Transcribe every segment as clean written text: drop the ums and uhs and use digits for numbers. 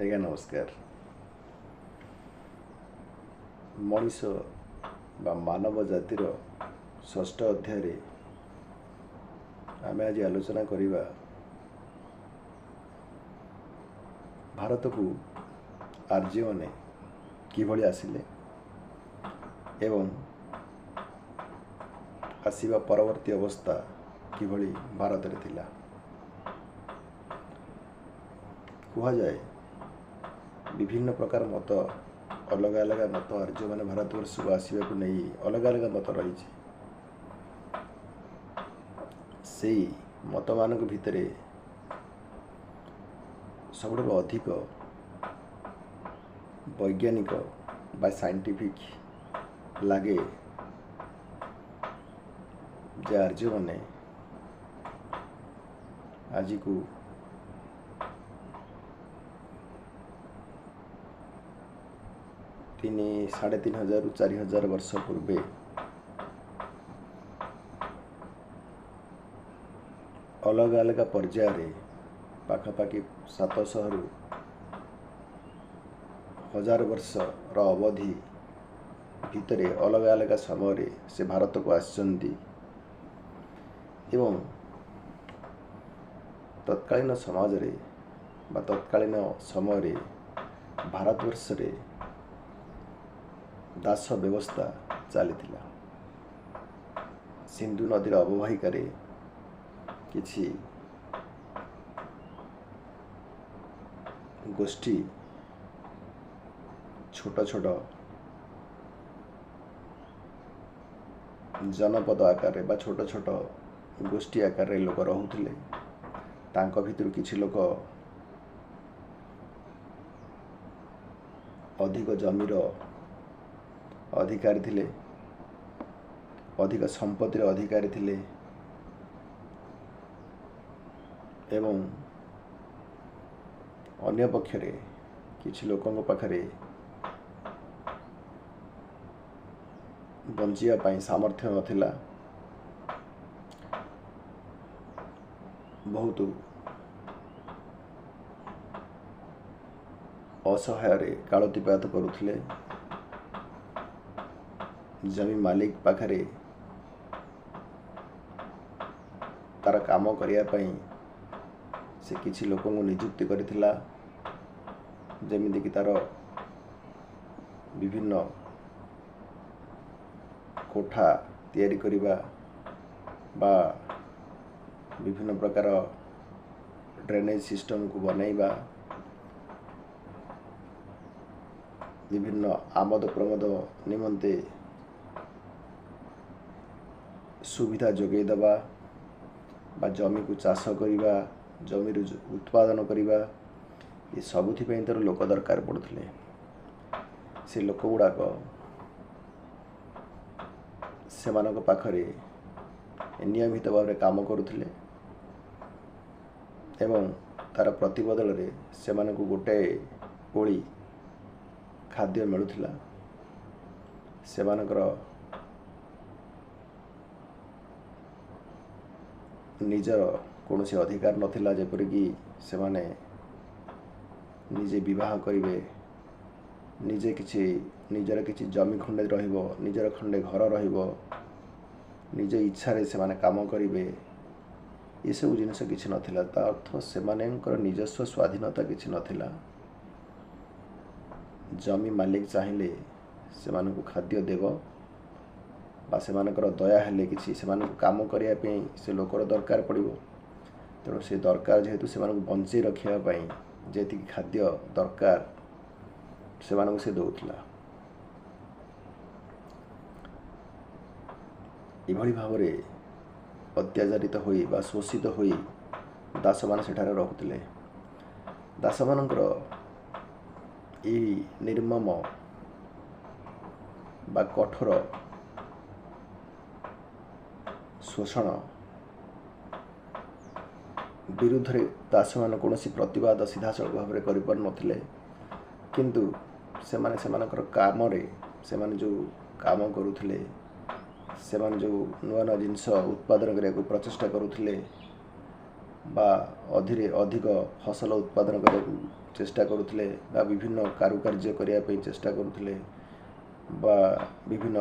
ଆଜ୍ଞା ନମସ୍କାର। ମଣିଷ ବା ମାନବ ଜାତିର ଷଷ୍ଠ ଅଧ୍ୟାୟରେ ଆମେ ଆଜି ଆଲୋଚନା କରିବା ଭାରତକୁ ଆର୍ଯ୍ୟମାନେ କିଭଳି ଆସିଲେ ଏବଂ ଆସିବା ପରବର୍ତ୍ତୀ ଅବସ୍ଥା କିଭଳି ଭାରତରେ ଥିଲା। କୁହାଯାଏ ବିଭିନ୍ନ ପ୍ରକାର ମତ, ଅଲଗା ଅଲଗା ମତ, ଆର୍ଯ୍ୟମାନେ ଭାରତବର୍ଷକୁ ଆସିବାକୁ ନେଇ ଅଲଗା ଅଲଗା ମତ ରହିଛି। ସେଇ ମତମାନଙ୍କ ଭିତରେ ସବୁଠାରୁ ଅଧିକ ବୈଜ୍ଞାନିକ ବା ସାଇଣ୍ଟିଫିକ୍ ଲାଗେ ଯେ ଆର୍ଯ୍ୟମାନେ ଆଜିକୁ 3,500 3.5 ହଜାରରୁ 4,000 ବର୍ଷ ପୂର୍ବେ ଅଲଗା ଅଲଗା ପର୍ଯ୍ୟାୟରେ ପାଖାପାଖି 700ରୁ 1,000 ବର୍ଷର ଅବଧି ଭିତରେ ଅଲଗା ଅଲଗା ସମୟରେ ସେ ଭାରତକୁ ଆସିଛନ୍ତି ଏବଂ ତତ୍କାଳୀନ ସମାଜରେ ବା ତତ୍କାଳୀନ ସମୟରେ ଭାରତବର୍ଷରେ ଦାସ ବ୍ୟବସ୍ଥା ଚାଲିଥିଲା। ସିନ୍ଧୁ ନଦୀର ଅବବାହିକାରେ କିଛି ଗୋଷ୍ଠୀ ଛୋଟ ଛୋଟ ଜନପଦ ଆକାରରେ ବା ଛୋଟ ଛୋଟ ଗୋଷ୍ଠୀ ଆକାରରେ ଲୋକ ରହୁଥିଲେ। ତାଙ୍କ ଭିତରୁ କିଛି ଲୋକ ଅଧିକ ଜମିର ଅଧିକାରୀ ଥିଲେ, ଅଧିକ ସମ୍ପତ୍ତିର ଅଧିକାରୀ ଥିଲେ ଏବଂ ଅନ୍ୟ ପକ୍ଷରେ କିଛି ଲୋକଙ୍କ ପାଖରେ ବଞ୍ଚିବା ପାଇଁ ସାମର୍ଥ୍ୟ ନଥିଲା, ବହୁତ ଅସହାୟରେ କାଳାତିପାତ କରୁଥିଲେ। ଜମି ମାଲିକ ପାଖରେ ତାର କାମ କରିବା ପାଇଁ ସେ କିଛି ଲୋକଙ୍କୁ ନିଯୁକ୍ତି କରିଥିଲା, ଯେମିତିକି ତାର ବିଭିନ୍ନ କୋଠା ତିଆରି କରିବା ବା ବିଭିନ୍ନ ପ୍ରକାର ଡ୍ରେନେଜ୍ ସିଷ୍ଟମକୁ ବନାଇବା, ବିଭିନ୍ନ ଆମୋଦ ପ୍ରମୋଦ ନିମନ୍ତେ ସୁବିଧା ଯୋଗାଇ ଦେବା ବା ଜମିକୁ ଚାଷ କରିବା, ଜମିରୁ ଉତ୍ପାଦନ କରିବା, ଏ ସବୁଥିପାଇଁ ତାର ଲୋକ ଦରକାର ପଡ଼ୁଥିଲେ। ସେ ଲୋକ ଗୁଡ଼ାକ ସେମାନଙ୍କ ପାଖରେ ନିୟମିତ ଭାବରେ କାମ କରୁଥିଲେ ଏବଂ ତାର ପ୍ରତିବଦଳରେ ସେମାନଙ୍କୁ ଗୋଟାଏ ଓଳି ଖାଦ୍ୟ ମିଳୁଥିଲା। ସେମାନଙ୍କର ନିଜର କୌଣସି ଅଧିକାର ନଥିଲା, ଯେପରିକି ସେମାନେ ନିଜେ ବିବାହ କରିବେ, ନିଜେ କିଛି ନିଜର କିଛି ଜମି ଖଣ୍ଡେ ରହିବ, ନିଜର ଖଣ୍ଡେ ଘର ରହିବ, ନିଜ ଇଚ୍ଛାରେ ସେମାନେ କାମ କରିବେ, ଏସବୁ ଜିନିଷ କିଛି ନଥିଲା। ତା ଅର୍ଥ ସେମାନଙ୍କର ନିଜସ୍ୱ ସ୍ୱାଧୀନତା କିଛି ନଥିଲା। ଜମି ମାଲିକ ଚାହିଁଲେ ସେମାନଙ୍କୁ ଖାଦ୍ୟ ଦେବ ବା ସେମାନଙ୍କର ଦୟା ହେଲେ କିଛି ସେମାନଙ୍କୁ କାମ କରିବା ପାଇଁ ସେ ଲୋକର ଦରକାର ପଡ଼ିବ। ତେଣୁ ସେ ଦରକାର ଯେହେତୁ ସେମାନଙ୍କୁ ବଞ୍ଚେଇ ରଖିବା ପାଇଁ ଯେତିକି ଖାଦ୍ୟ ଦରକାର ସେମାନଙ୍କୁ ସେ ଦେଉଥିଲା। ଏଭଳି ଭାବରେ ଅତ୍ୟାଚାରିତ ହୋଇ ବା ଶୋଷିତ ହୋଇ ଦାସମାନେ ସେଠାରେ ରହୁଥିଲେ। ଦାସମାନଙ୍କର ଏହି ନିର୍ମମ ବା କଠୋର ଶୋଷଣ ବିରୁଦ୍ଧରେ ଦାସମାନେ କୌଣସି ପ୍ରତିବାଦ ସିଧାସଳଖ ଭାବରେ କରିପାରୁନଥିଲେ, କିନ୍ତୁ ସେମାନେ ସେମାନଙ୍କର କାମରେ, ସେମାନେ ଯେଉଁ କାମ କରୁଥିଲେ, ସେମାନେ ଯେଉଁ ନୂଆ ନୂଆ ଜିନିଷ ଉତ୍ପାଦନ କରିବାକୁ ପ୍ରଚେଷ୍ଟା କରୁଥିଲେ, ବା ଅଧିକ ଫସଲ ଉତ୍ପାଦନ କରିବାକୁ ଚେଷ୍ଟା କରୁଥିଲେ ବା ବିଭିନ୍ନ କାରୁକାର୍ଯ୍ୟ କରିବା ପାଇଁ ଚେଷ୍ଟା କରୁଥିଲେ ବା ବିଭିନ୍ନ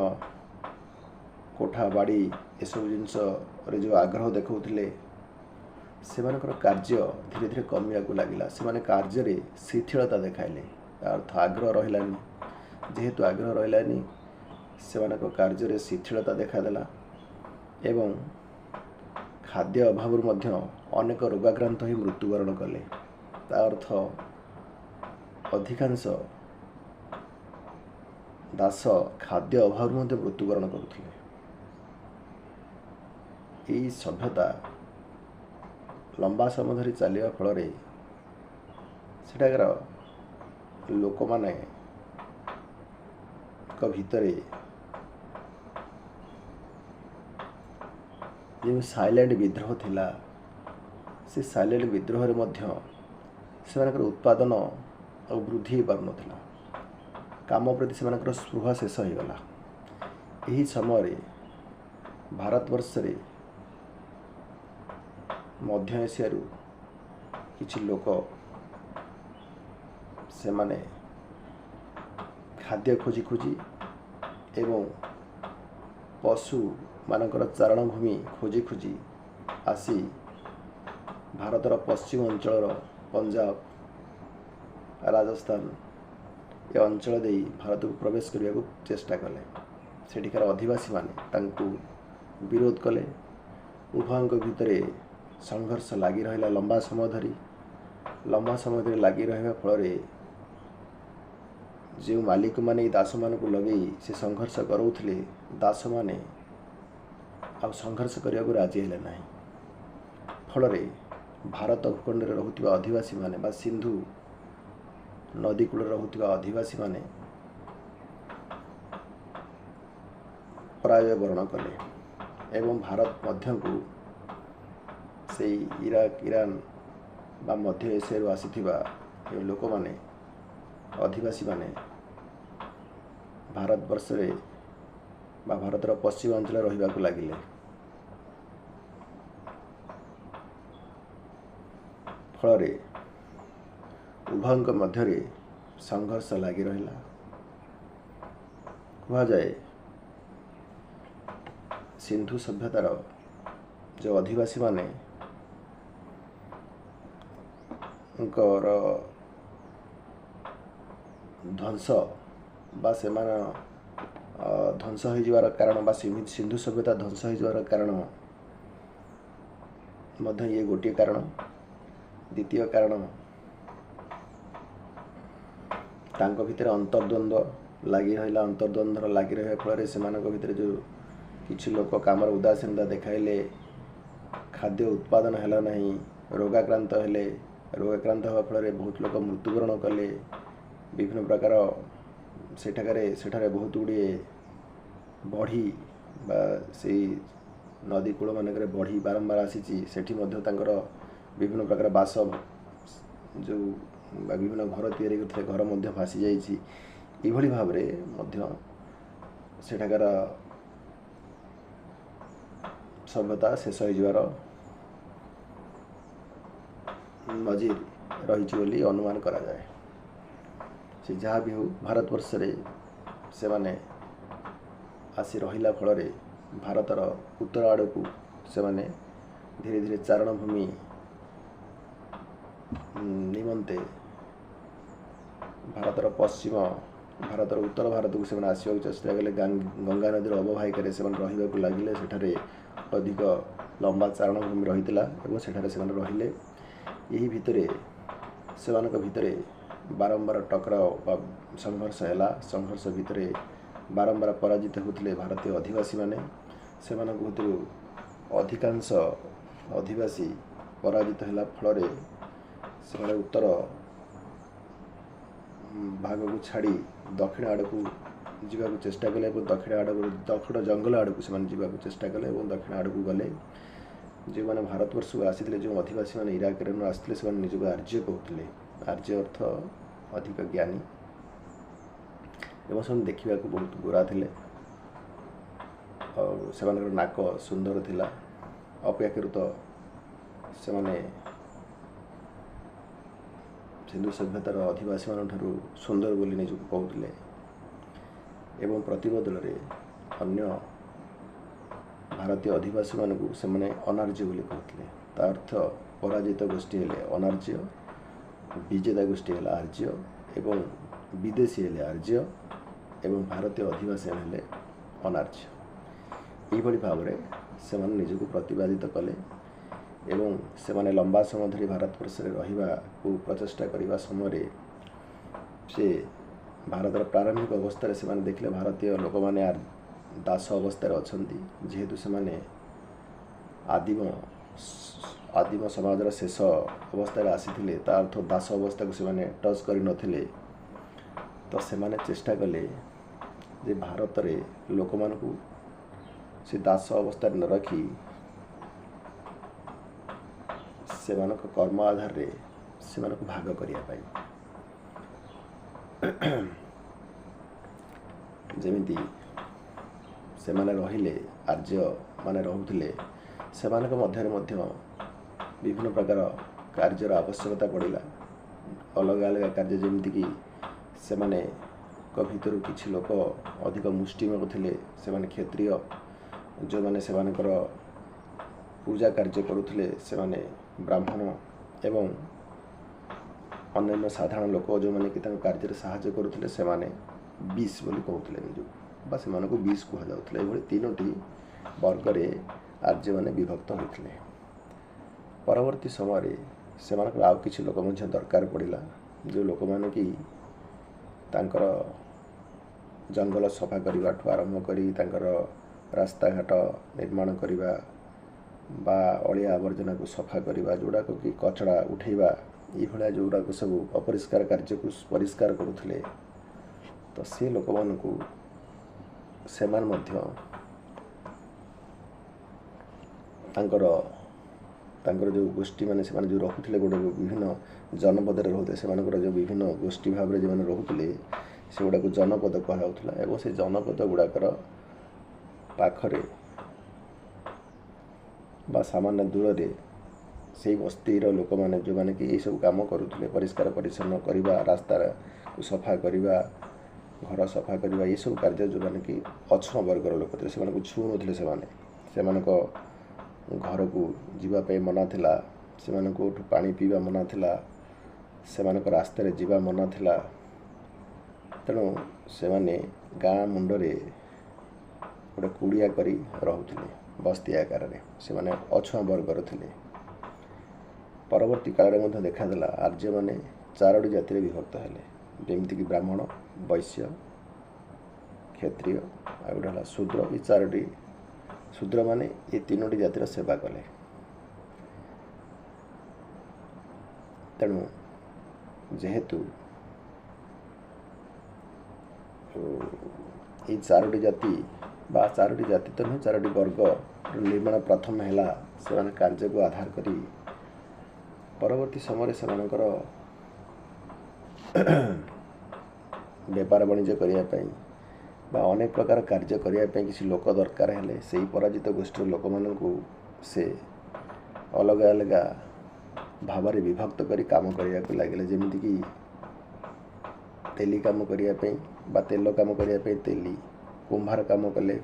କୋଠା ବାଡ଼ି ଏସବୁ ଜିନିଷରେ ଯେଉଁ ଆଗ୍ରହ ଦେଖାଉଥିଲେ, ସେମାନଙ୍କର କାର୍ଯ୍ୟ ଧୀରେ ଧୀରେ କମିବାକୁ ଲାଗିଲା। ସେମାନେ କାର୍ଯ୍ୟରେ ଶିଥିଳତା ଦେଖାଇଲେ, ତା ଅର୍ଥ ଆଗ୍ରହ ରହିଲାନି। ଯେହେତୁ ଆଗ୍ରହ ରହିଲାନି, ସେମାନଙ୍କ କାର୍ଯ୍ୟରେ ଶିଥିଳତା ଦେଖାଦେଲା ଏବଂ ଖାଦ୍ୟ ଅଭାବରୁ ମଧ୍ୟ ଅନେକ ରୋଗାକ୍ରାନ୍ତ ହୋଇ ମୃତ୍ୟୁବରଣ କଲେ। ତା ଅର୍ଥ ଅଧିକାଂଶ ଦାସ ଖାଦ୍ୟ ଅଭାବରୁ ମଧ୍ୟ ମୃତ୍ୟୁବରଣ କରୁଥିଲେ। ଏହି ସଭ୍ୟତା ଲମ୍ବା ସମୟ ଧରି ଚାଲିବା ଫଳରେ ସେଠାକାର ଲୋକମାନଙ୍କ ଭିତରେ ଯେଉଁ ସାଇଲେଣ୍ଟ ବିଦ୍ରୋହ ଥିଲା, ସେ ସାଇଲେଣ୍ଟ ବିଦ୍ରୋହରେ ମଧ୍ୟ ସେମାନଙ୍କର ଉତ୍ପାଦନ ଆଉ ବୃଦ୍ଧି ହୋଇପାରୁନଥିଲା। କାମ ପ୍ରତି ସେମାନଙ୍କର ସ୍ପୃହା ଶେଷ ହୋଇଗଲା। ଏହି ସମୟରେ ଭାରତବର୍ଷରେ ମଧ୍ୟ ଏସିଆରୁ କିଛି ଲୋକ ସେମାନେ ଖାଦ୍ୟ ଖୋଜି ଖୋଜି ଏବଂ ପଶୁମାନଙ୍କର ଚାରଣ ଭୂମି ଖୋଜି ଖୋଜି ଆସି ଭାରତର ପଶ୍ଚିମ ଅଞ୍ଚଳର ପଞ୍ଜାବ, ରାଜସ୍ଥାନ ଏ ଅଞ୍ଚଳ ଦେଇ ଭାରତକୁ ପ୍ରବେଶ କରିବାକୁ ଚେଷ୍ଟା କଲେ। ସେଠିକାର ଅଧିବାସୀମାନେ ତାଙ୍କୁ ବିରୋଧ କଲେ। ଉଭୟଙ୍କ ଭିତରେ ସଂଘର୍ଷ ଲାଗି ରହିଲା ଲମ୍ବା ସମୟ ଧରି। ଲମ୍ବା ସମୟ ଧରି ଲାଗି ରହିବା ଫଳରେ ଯେଉଁ ମାଲିକମାନେ ଏଇ ଦାସମାନଙ୍କୁ ଲଗେଇ ସେ ସଂଘର୍ଷ କରାଉଥିଲେ, ଦାସମାନେ ଆଉ ସଂଘର୍ଷ କରିବାକୁ ରାଜି ହେଲେ ନାହିଁ। ଫଳରେ ଭାରତ ଭୂଖଣ୍ଡରେ ରହୁଥିବା ଅଧିବାସୀମାନେ ବା ସିନ୍ଧୁ ନଦୀ କୂଳରେ ରହୁଥିବା ଅଧିବାସୀମାନେ ପରାଜୟ ବରଣ କଲେ ଏବଂ ଭାରତ ମଧ୍ୟକୁ ସେଇ ଇରାକ, ଇରାନ ବା ମଧ୍ୟ ଏସିଆରୁ ଆସିଥିବା ଯେଉଁ ଲୋକମାନେ, ଅଧିବାସୀମାନେ ଭାରତବର୍ଷରେ ବା ଭାରତର ପଶ୍ଚିମାଞ୍ଚଳରେ ରହିବାକୁ ଲାଗିଲେ। ଫଳରେ ଉଭୟଙ୍କ ମଧ୍ୟରେ ସଂଘର୍ଷ ଲାଗି ରହିଲା। କୁହାଯାଏ ସିନ୍ଧୁ ସଭ୍ୟତାର ଯେଉଁ ଅଧିବାସୀମାନେ ଙ୍କର ଧ୍ୱଂସ ବା ସେମାନେ ଧ୍ୱଂସ ହୋଇଯିବାର କାରଣ ବା ସିନ୍ଧୁ ସଭ୍ୟତା ଧ୍ୱଂସ ହୋଇଯିବାର କାରଣ ମଧ୍ୟ ଇଏ ଗୋଟିଏ କାରଣ। ଦ୍ୱିତୀୟ କାରଣ, ତାଙ୍କ ଭିତରେ ଅନ୍ତର୍ଦ୍ୱନ୍ଦ୍ୱ ଲାଗି ରହିଲା। ଅନ୍ତର୍ଦ୍ୱନ୍ଦ୍ୱର ଲାଗି ରହିବା ଫଳରେ ସେମାନଙ୍କ ଭିତରେ ଯେଉଁ କିଛି ଲୋକ କାମର ଉଦାସୀନତା ଦେଖାଇଲେ, ଖାଦ୍ୟ ଉତ୍ପାଦନ ହେଲା ନାହିଁ, ରୋଗାକ୍ରାନ୍ତ ହେଲେ। ରୋଗାକ୍ରାନ୍ତ ହେବା ଫଳରେ ବହୁତ ଲୋକ ମୃତ୍ୟୁବରଣ କଲେ। ବିଭିନ୍ନ ପ୍ରକାର ସେଠାରେ ବହୁତ ଗୁଡ଼ିଏ ବଢ଼ି ବା ସେଇ ନଦୀ କୂଳ ମାନଙ୍କରେ ବଢ଼ି ବାରମ୍ବାର ଆସିଛି। ସେଠି ମଧ୍ୟ ତାଙ୍କର ବିଭିନ୍ନ ପ୍ରକାର ବାସ ଯେଉଁ ବା ବିଭିନ୍ନ ଘର ତିଆରି କରିଥିଲେ, ଘର ମଧ୍ୟ ଭାସି ଯାଇଛି। ଏଇଭଳି ଭାବରେ ମଧ୍ୟ ସେଠାକାର ସଭ୍ୟତା ଶେଷ ହୋଇଯିବାର ନଜିର ରହିଛି ବୋଲି ଅନୁମାନ କରାଯାଏ। ସେ ଯାହା ବି ହେଉ, ଭାରତବର୍ଷରେ ସେମାନେ ଆସି ରହିଲା ଫଳରେ ଭାରତର ଉତ୍ତର ଆଡ଼କୁ ସେମାନେ ଧୀରେ ଧୀରେ ଚାରଣ ଭୂମି ନିମନ୍ତେ ଭାରତର ପଶ୍ଚିମ, ଭାରତର ଉତ୍ତର ଭାରତକୁ ସେମାନେ ଆସିବାକୁ ଚେଷ୍ଟା କଲେ। ଗଙ୍ଗା ନଦୀର ଅବବାହିକାରେ ସେମାନେ ରହିବାକୁ ଲାଗିଲେ। ସେଠାରେ ଅଧିକ ଲମ୍ବା ଚାରଣ ଭୂମି ରହିଥିଲା ଏବଂ ସେଠାରେ ସେମାନେ ରହିଲେ। ଏହି ଭିତରେ ସେମାନଙ୍କ ଭିତରେ ବାରମ୍ବାର ଟକରାଅ ବା ସଂଘର୍ଷ ହେଲା। ସଂଘର୍ଷ ଭିତରେ ବାରମ୍ବାର ପରାଜିତ ହେଉଥିଲେ ଭାରତୀୟ ଅଧିବାସୀମାନେ। ସେମାନଙ୍କ ଭିତରୁ ଅଧିକାଂଶ ଅଧିବାସୀ ପରାଜିତ ହେଲା ଫଳରେ ସେମାନେ ଉତ୍ତର ଭାଗକୁ ଛାଡ଼ି ଦକ୍ଷିଣ ଆଡ଼କୁ ଯିବାକୁ ଚେଷ୍ଟା କଲେ ଏବଂ ଦକ୍ଷିଣ ଆଡ଼କୁ, ଦକ୍ଷିଣ ଜଙ୍ଗଲ ଆଡ଼କୁ ସେମାନେ ଯିବାକୁ ଚେଷ୍ଟା କଲେ ଏବଂ ଦକ୍ଷିଣ ଆଡ଼କୁ ଗଲେ। ଯେଉଁମାନେ ଭାରତବର୍ଷକୁ ଆସିଥିଲେ, ଯେଉଁ ଅଧିବାସୀମାନେ ଇରାକ ଇରାନରୁ ଆସିଥିଲେ, ସେମାନେ ନିଜକୁ ଆର୍ଯ୍ୟ କହୁଥିଲେ। ଆର୍ଯ୍ୟ ଅର୍ଥ ଅଧିକ ଜ୍ଞାନୀ ଏବଂ ସେମାନେ ଦେଖିବାକୁ ବହୁତ ଗୋରା ଥିଲେ ଆଉ ସେମାନଙ୍କର ନାକ ସୁନ୍ଦର ଥିଲା, ଅପେକ୍ଷାକୃତ ସେମାନେ ସିନ୍ଧୁ ସଭ୍ୟତାର ଅଧିବାସୀମାନଙ୍କ ଠାରୁ ସୁନ୍ଦର ବୋଲି ନିଜକୁ କହୁଥିଲେ ଏବଂ ପ୍ରତିବଦଳରେ ଅନ୍ୟ ଭାରତୀୟ ଅଧିବାସୀମାନଙ୍କୁ ସେମାନେ ଅନାର୍ଯ୍ୟ ବୋଲି କହୁଥିଲେ। ତା ଅର୍ଥ ପରାଜିତ ଗୋଷ୍ଠୀ ହେଲେ ଅନାର୍ଯ୍ୟ, ବିଜେତା ଗୋଷ୍ଠୀ ହେଲା ଆର୍ଯ୍ୟ ଏବଂ ବିଦେଶୀ ହେଲେ ଆର୍ଯ୍ୟ ଏବଂ ଭାରତୀୟ ଅଧିବାସୀ ହେଲେ ଅନାର୍ଯ୍ୟ। ଏହିଭଳି ଭାବରେ ସେମାନେ ନିଜକୁ ପ୍ରତିପାଦିତ କଲେ ଏବଂ ସେମାନେ ଲମ୍ବା ସମୟ ଧରି ଭାରତବର୍ଷରେ ରହିବାକୁ ପ୍ରଚେଷ୍ଟା କରିବା ସମୟରେ ସେ ଭାରତର ପ୍ରାରମ୍ଭିକ ଅବସ୍ଥାରେ ସେମାନେ ଦେଖିଲେ ଭାରତୀୟ ଲୋକମାନେ ଦାସ ଅବସ୍ଥାରେ ଅଛନ୍ତି। ଯେହେତୁ ସେମାନେ ଆଦିମ ସମାଜର ଶେଷ ଅବସ୍ଥାରେ ଆସିଥିଲେ, ତା ଅର୍ଥ ଦାସ ଅବସ୍ଥାକୁ ସେମାନେ ଟଚ୍ କରିନଥିଲେ। ତ ସେମାନେ ଚେଷ୍ଟା କଲେ ଯେ ଭାରତରେ ଲୋକମାନଙ୍କୁ ସେ ଦାସ ଅବସ୍ଥାରେ ନ ରଖି ସେମାନଙ୍କ କର୍ମ ଆଧାରରେ ସେମାନଙ୍କୁ ଭାଗ କରିବା ପାଇଁ। ଯେମିତି ସେମାନେ ରହିଲେ, ଆର୍ଯ୍ୟମାନେ ରହୁଥିଲେ, ସେମାନଙ୍କ ମଧ୍ୟରେ ମଧ୍ୟ ବିଭିନ୍ନ ପ୍ରକାର କାର୍ଯ୍ୟର ଆବଶ୍ୟକତା ପଡ଼ିଲା। ଅଲଗା ଅଲଗା କାର୍ଯ୍ୟ, ଯେମିତିକି ସେମାନଙ୍କ ଭିତରୁ କିଛି ଲୋକ ଅଧିକ ମୁଷ୍ଟିମେୟ ଥିଲେ, ସେମାନେ କ୍ଷତ୍ରିୟ। ଯେଉଁମାନେ ସେମାନଙ୍କର ପୂଜା କାର୍ଯ୍ୟ କରୁଥିଲେ ସେମାନେ ବ୍ରାହ୍ମଣ ଏବଂ ଅନ୍ୟାନ୍ୟ ସାଧାରଣ ଲୋକ ଯେଉଁମାନେ କି ତାଙ୍କ କାର୍ଯ୍ୟରେ ସାହାଯ୍ୟ କରୁଥିଲେ ସେମାନେ ବିଶ୍ ବୋଲି କହୁଥିଲେ ନିଜକୁ, ବା ସେମାନଙ୍କୁ ବିଶ୍ କୁହାଯାଉଥିଲା। ଏଭଳି ତିନୋଟି ବର୍ଗରେ ଆର୍ଯ୍ୟମାନେ ବିଭକ୍ତ ହୋଇଥିଲେ। ପରବର୍ତ୍ତୀ ସମୟରେ ସେମାନଙ୍କର ଆଉ କିଛି ଲୋକ ମଧ୍ୟ ଦରକାର ପଡ଼ିଲା, ଯେଉଁ ଲୋକମାନେ କି ତାଙ୍କର ଜଙ୍ଗଲ ସଫା କରିବାଠୁ ଆରମ୍ଭ କରି ତାଙ୍କର ରାସ୍ତାଘାଟ ନିର୍ମାଣ କରିବା ବା ଅଳିଆ ଆବର୍ଜନାକୁ ସଫା କରିବା, ଯେଉଁଗୁଡ଼ାକ କି କଚଡ଼ା ଉଠେଇବା, ଏଇଭଳିଆ ଯେଉଁଗୁଡ଼ାକ ସବୁ ଅପରିଷ୍କାର କାର୍ଯ୍ୟକୁ ପରିଷ୍କାର କରୁଥିଲେ। ତ ସେ ଲୋକମାନଙ୍କୁ ସେମାନେ ମଧ୍ୟ ତାଙ୍କର ତାଙ୍କର ଯେଉଁ ଗୋଷ୍ଠୀମାନେ ସେମାନେ ଯେଉଁ ରହୁଥିଲେ, ଗୋଟେ ବିଭିନ୍ନ ଜନପଦରେ ରହୁଥିଲେ, ସେମାନଙ୍କର ଯେଉଁ ବିଭିନ୍ନ ଗୋଷ୍ଠୀ ଭାବରେ ଯେଉଁମାନେ ରହୁଥିଲେ ସେଗୁଡ଼ାକୁ ଜନପଦ କୁହାଯାଉଥିଲା। ଏବଂ ସେ ଜନପଦ ଗୁଡ଼ାକର ପାଖରେ ବା ସାମାନ୍ୟ ଦୂରରେ ସେଇ ବସ୍ତିର ଲୋକମାନେ ଯେଉଁମାନେ କି ଏଇସବୁ କାମ କରୁଥିଲେ, ପରିଷ୍କାର ପରିଚ୍ଛନ୍ନ କରିବା, ରାସ୍ତାକୁ ସଫା କରିବା, ଘର ସଫା କରିବା, ଏସବୁ କାର୍ଯ୍ୟ ଯେଉଁମାନେ କି ଅଛୁଆଁ ବର୍ଗର ଲୋକ ଥିଲେ, ସେମାନଙ୍କୁ ଛୁଉଁନଥିଲେ। ସେମାନେ ସେମାନଙ୍କ ଘରକୁ ଯିବା ପାଇଁ ମନା ଥିଲା, ସେମାନଙ୍କଠୁ ପାଣି ପିଇବା ମନା ଥିଲା, ସେମାନଙ୍କ ରାସ୍ତାରେ ଯିବା ମନା ଥିଲା। ତେଣୁ ସେମାନେ ଗାଁ ମୁଣ୍ଡରେ ଗୋଟେ କୁଡ଼ିଆ କରି ରହୁଥିଲେ ବସ୍ତି ଆକାରରେ। ସେମାନେ ଅଛୁଆଁ ବର୍ଗର ଥିଲେ। ପରବର୍ତ୍ତୀ କାଳରେ ମଧ୍ୟ ଦେଖାଦେଲା ଆର୍ଯ୍ୟମାନେ ଚାରୋଟି ଜାତିରେ ବିଭକ୍ତ ହେଲେ, ଯେମିତିକି ବ୍ରାହ୍ମଣ, ବୈଶ୍ୟ, କ୍ଷତ୍ରିୟ ଆଉ ଗୋଟେ ହେଲା ଶୂଦ୍ର। ଏ ଚାରୋଟି ଶୂଦ୍ରମାନେ ଏ ତିନୋଟି ଜାତିର ସେବା କଲେ। ତେଣୁ ଯେହେତୁ ଏଇ ଚାରୋଟି ଜାତି ବା ଚାରୋଟି ଜାତି ତ ନୁହେଁ, ଚାରୋଟି ବର୍ଗ ନିର୍ମାଣ ପ୍ରଥମେ ହେଲା ସେମାନେ କାର୍ଯ୍ୟକୁ ଆଧାର କରି। ପରବର୍ତ୍ତୀ ସମୟରେ ସେମାନଙ୍କର ବେପାର ବାଣିଜ୍ୟ କରିବା ପାଇଁ ବା ଅନେକ ପ୍ରକାର କାର୍ଯ୍ୟ କରିବା ପାଇଁ କିଛି ଲୋକ ଦରକାର ହେଲେ ସେଇ ପରାଜିତ ଗୋଷ୍ଠୀର ଲୋକମାନଙ୍କୁ ସେ ଅଲଗା ଅଲଗା ଭାବରେ ବିଭକ୍ତ କରି କାମ କରିବାକୁ ଲାଗିଲେ। ଯେମିତିକି ତେଲି କାମ କରିବା ପାଇଁ ବା ତେଲ କାମ କରିବା ପାଇଁ ତେଲି, କୁମ୍ଭାର କାମ କଲେ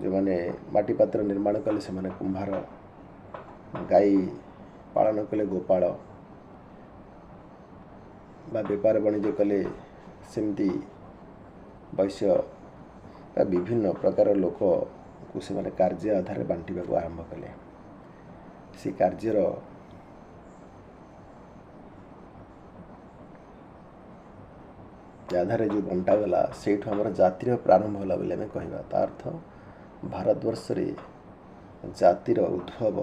ଯେଉଁମାନେ ମାଟି ପାତ୍ର ନିର୍ମାଣ କଲେ ସେମାନେ କୁମ୍ଭାର, ଗାଈ ପାଳନ କଲେ ଗୋପାଳ, ବା ବେପାର ବାଣିଜ୍ୟ କଲେ ସେମିତି ବୈଶ୍ୟ ବା ବିଭିନ୍ନ ପ୍ରକାର ଲୋକକୁ ସେମାନେ କାର୍ଯ୍ୟ ଆଧାରରେ ବାଣ୍ଟିବାକୁ ଆରମ୍ଭ କଲେ। ସେ କାର୍ଯ୍ୟର ଆଧାରରେ ଯେଉଁ ବଣ୍ଟାଗଲା ସେଇଠୁ ଆମର ଜାତିର ପ୍ରାରମ୍ଭ ହେଲା ବୋଲି ଆମେ କହିବା। ତା ଅର୍ଥ ଭାରତବର୍ଷରେ ଜାତିର ଉଦ୍ଭବ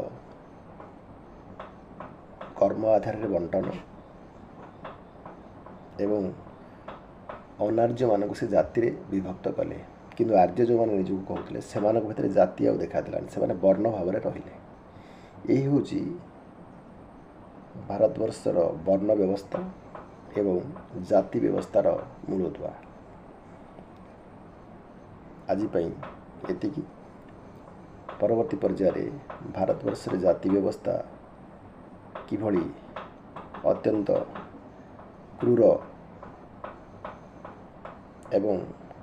କର୍ମ ଆଧାରରେ ବଣ୍ଟନ ଏବଂ ଅନାର୍ଯ୍ୟମାନଙ୍କୁ ସେ ଜାତିରେ ବିଭକ୍ତ କଲେ। କିନ୍ତୁ ଆର୍ଯ୍ୟ ଯେଉଁମାନେ ନିଜକୁ କହୁଥିଲେ ସେମାନଙ୍କ ଭିତରେ ଜାତି ଆଉ ଦେଖାଦେଲାନି, ସେମାନେ ବର୍ଣ୍ଣ ଭାବରେ ରହିଲେ। ଏହି ହେଉଛି ଭାରତବର୍ଷର ବର୍ଣ୍ଣ ବ୍ୟବସ୍ଥା ଏବଂ ଜାତି ବ୍ୟବସ୍ଥାର ମୂଳଦୁଆ। ଆଜି ପାଇଁ ଏତିକି। ପରବର୍ତ୍ତୀ ପର୍ଯ୍ୟାୟରେ ଭାରତବର୍ଷରେ ଜାତି ବ୍ୟବସ୍ଥା କିଭଳି ଅତ୍ୟନ୍ତ କ୍ରୁର ଏବଂ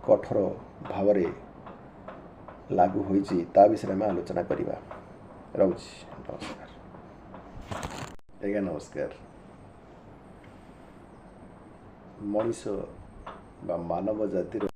କଠୋର ଭାବରେ ଲାଗୁ ହୋଇଛି, ତା ବିଷୟରେ ଆମେ ଆଲୋଚନା କରିବା। ରହୁଛି, ନମସ୍କାର ଆଜ୍ଞା। ନମସ୍କାର। ମଣିଷ ବା ମାନବ ଜାତିର